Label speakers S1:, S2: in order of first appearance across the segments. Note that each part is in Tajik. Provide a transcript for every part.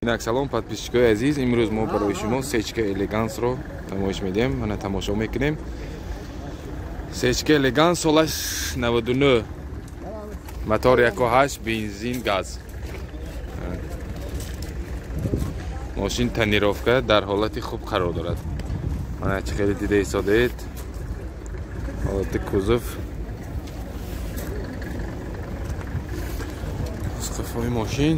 S1: Инак салом подписчикои азиз, имрӯз мо барои шумо сечка элегансро намоиш медиҳем. Мана тамошо мекунем. Сечка элеганс солаш 99, мотор 1.8, бензин, газ. Мошин тонировка дар ҳолати хуб қарор дорад. Мана чӣ хеле дида истодаед. Ҳолати кузов. Қафои мошин.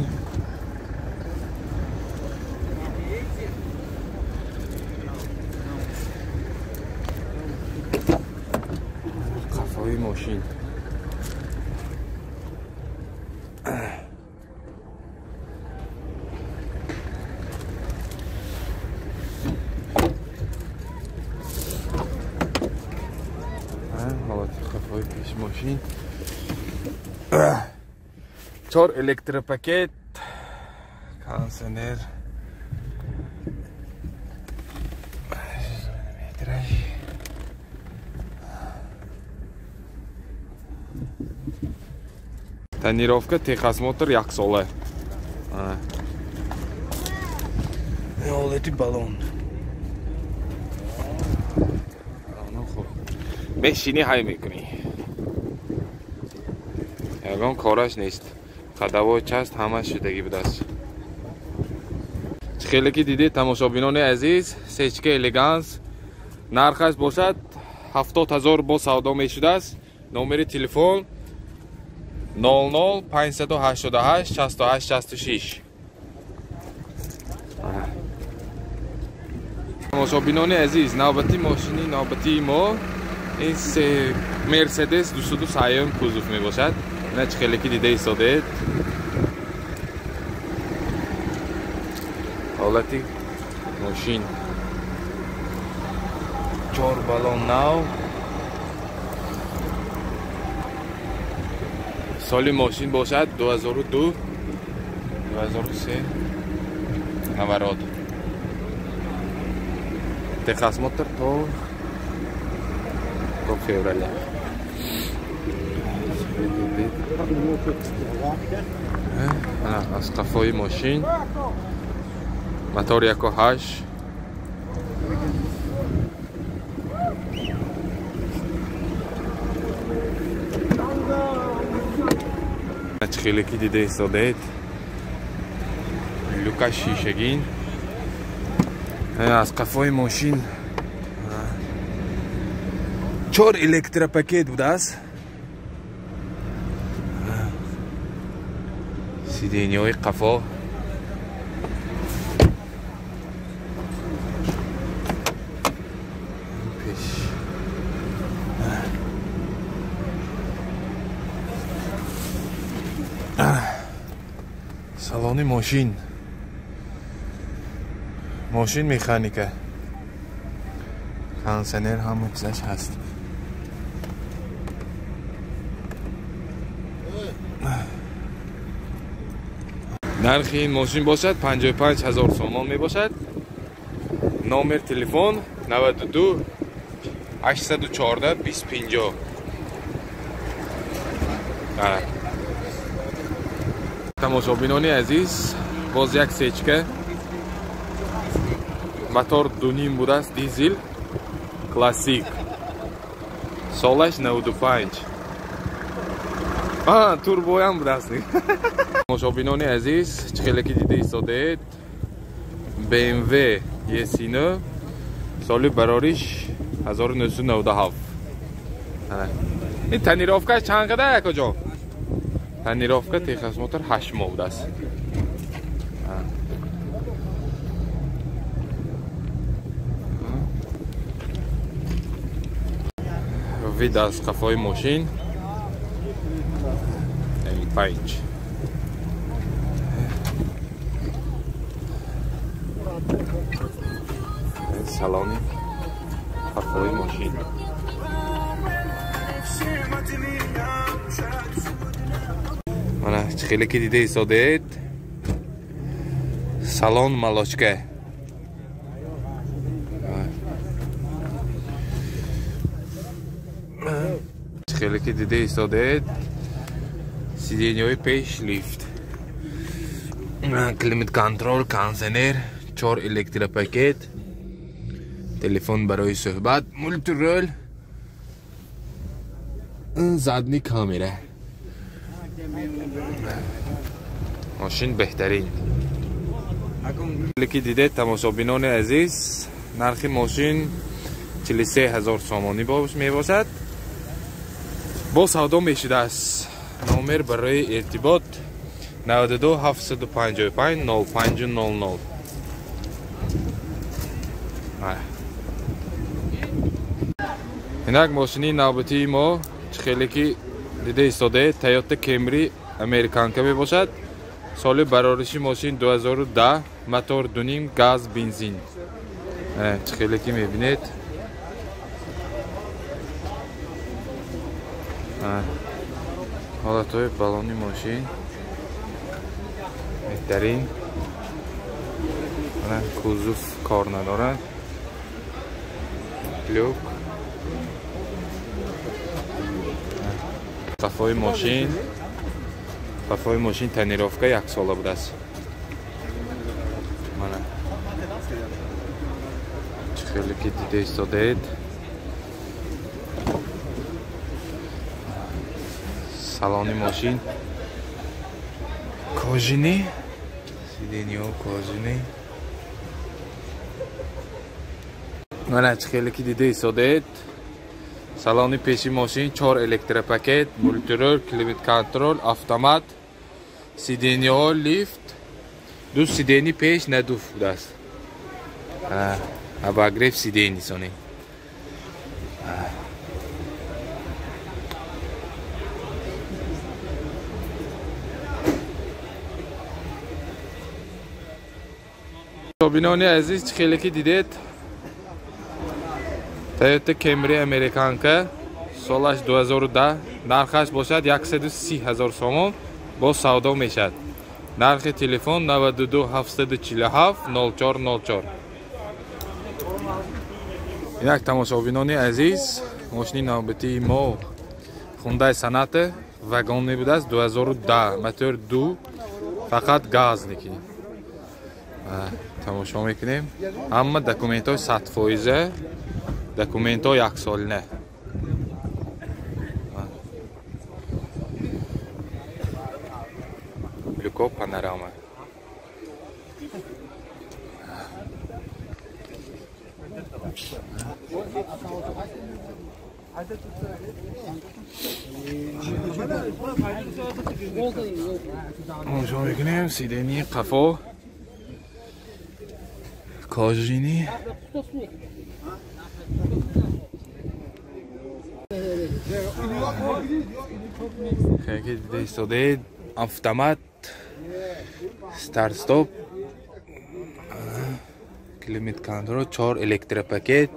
S1: Қафои мошин. Ҳолати қафои пеш мошин. 4 электропакет, кондиционер, тонировка, техосмотр яксола. Ҳолати баллон. Мешини ҳай мекунӣ. Ягон кораш нест. Қадавои част ҳама шудагӣ будааст. Чӣ хеле ки дидед тамошобинони азиз, сечка элеганс нархаш бошад 70 000 бо савдо мешудааст. Номери телефон 00 588 68 66. Тамошобинони азиз, навбати мошини навбатии мо ин Мерседес 203 кузов мебошад. Ина чӣ хеле ки дида истодаед. Ҳолати мошин. 4 баллон нав. Соли мошин бошад 2002, 2003 наворот. Техосмотр то февраля. Аз қафои мошин. Мотор 1.8. Чӣ хеле ки дида истодаед. Люка шишагин. Аз қафои мошин 4 электропакет будааст. Сиденьяҳои қафо. Пеш. Салони мошин. Мошин механика. Кондиционер ҳама чизаш ҳаст. Нархи ин мошин бошад 55 000 сомон мебошад. Номер телефон 92 814 2050. Тамошобинони азиз, боз як сечка. Мотор 2.5 будааст, дизел, классик. Солаш 95. Турбоям будааст. Тамошобинони азиз, чӣ хеле ки дида истодаед, BMW E9 соли барориш 1997. Ин тонировкаш чанд қадар якоҷон? Тонировка техосмотр 8 моҳ будааст. Вид аз қафои мошин М5. Салони қафои мошин. Мана чӣ хеле ки дида истодаед, салон малочка. Хеле ки дида истодаед, сиденьяҳои пеш лифт, климат контрол, кондиционер, 4 электропакет, телефон барои суҳбат, мультирол, задний камера. Мошин беҳтарин. Ки дидед, тамошобинони азиз, нархи мошин 43 000 сомонӣ мебошад. Бо савдо мешудааст. Номер барои иртибот 92 755 05 00. Инак мошини навбатии мо, чӣ хеле ки дида истодаед, Toyota Camry американка мебошад. Соли барориши мошин 2010, мотор 2.5, газ, бензин. Чӣ хеле ки мебинед. Ҳолатҳои балони мошин беҳтарин. Кузов кор надорад. Люк. Қафои мошин, тонировка яксола будааст. Мана чӣ хеле ки дида истодаед. Салони мошин кожини, сиденьяҳо кожини. Мана чӣ хеле ки дида истодаед, салони пеши мошин 4 электропакет, мультирол, климат контрол, автомат, сиденьяҳо лифт, ду сидени пеш надуф будааст. Обогрев сидени сони. Бинони азиз, чӣ хеле ки дидед, Toyota Camry американка, солаш 2010, нархаш бошад 130 000 сомон, бо савдо мешавад. Нархи телефон 92 747 04 04. Инак тамошобинони азиз, мошини навбатии мо Hyundai Sonata вагон мебудааст, 2010, мотор 2, фақат газники. Тамошо мекунем. Ҳама документҳо 100%, документҳо яксолина. Люко панорама. Тамошо мекунем сидени қафо кожини. Хеле дида истодаед, автомат, старт стоп, климат контрол, 4 электропакет.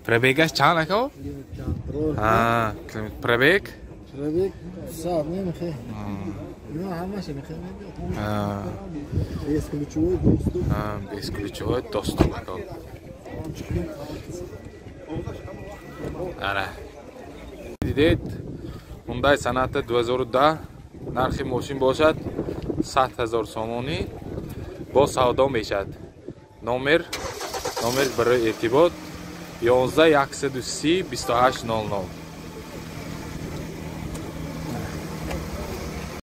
S1: Пробегаш чанд ака? Пробег?
S2: Пробег сад намехе. Бесключевой доступ.
S1: Бесключевой доступ ака. Ана. Дидед, Hyundai Sonata 2010, нархи мошин бошад 100 000 сомонӣ, бо савдо мешавад. Номер барои иртибот 11 130 28 00.